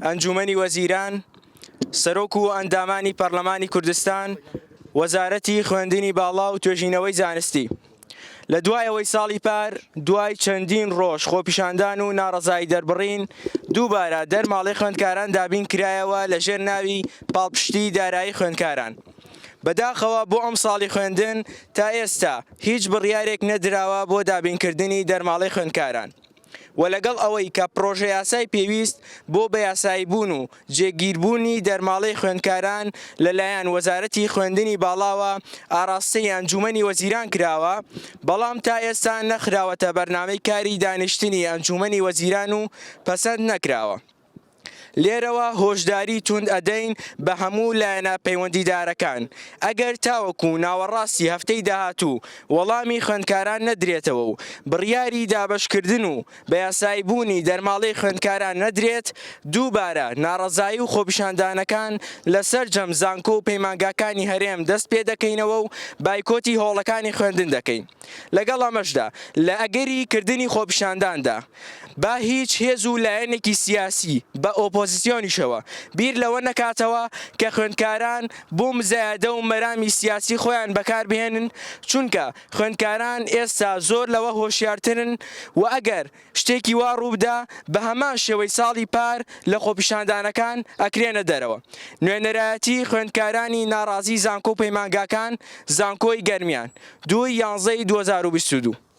ئەنجوومەنی وەزیران، سەرۆک و ئەندامانی پەرلەمانی کوردستان، وەزارەتی خوێندنی باڵا و توێژینەوەی زانستی. لە دوای ئەوەی ساڵی پار دوای چەندین ڕۆژ خۆپیشاندان و ناڕەزایی دەربڕین، دووبارە دەرماڵەی خوێندکاران دابین کرایەوە لە ژێر ناوی پاڵپشتی دارایی خوێندکاران. بەداخەوە بۆ ئەمساڵی خوێندن تا ئێستا هیچ بڕیارێک نەدراوە بۆ دابینکردنی دەرماڵەی خوێندکاران و لەگەڵ ئەوەی کە پڕۆژەیاسای پێویست بۆ بەیاساییبوون و جێگیربوونی دەرماڵەی خوێندکاران لەلایەن وەزارەتی خوێندنی باڵاوە ئاڕاستەی ئەنجوومەنی وەزیران کراوە، بەڵام تا ئێستا نەخراوەتە بەرنامەی کاری دانیشتنی ئەنجوومەنی وەزیران و پەسەند نەکراوە. لێرەوە هۆشداری توند ئەدەین بە هەموو لایەنە پەیوەندیدارەکان، ئەگەر تاوەکو ناوەڕاستی هەفتەی داهاتوو وەڵامی خوێندکاران نەدرێتەوە و بڕیاری دابەشکردن و بەیاساییبوونی دەرماڵەی خوێندکاران نەدرێت، دووبارە ناڕەزایی و خۆپیشاندانەکان لە سەرجەم زانکۆ و پەیمانگاکانی هەرێم دەست پێدەکەینەوە و بایکۆتی هۆڵەکانی خوێندن دەکەین. لەگەڵ ئەمەشدا لە ئەگەری کردنی خۆپیشانداندا با هیچ هێز و لایەنێکی سیاسی بە ئۆپۆزسیۆنیشەوە بیر لەوە نەکاتەوە کە خوێندکاران بۆ مزایەدە و مەرامی سیاسی خۆیان بەکاربهێنن چونکە خوێندکاران ئێستا زۆر لەوە هۆشیارترن و ئەگەر شتێکی وا ڕووبدا بە هەمان شێوەی ساڵی پار لە خۆپیشاندانەکان ئەکرێنە دەرەوە. نوێنەرایەتی خوێندکارانی ناڕازی زانکۆ و پەیمانگاکان زانکۆی گەرمیان دوو ی یانزەی 2022.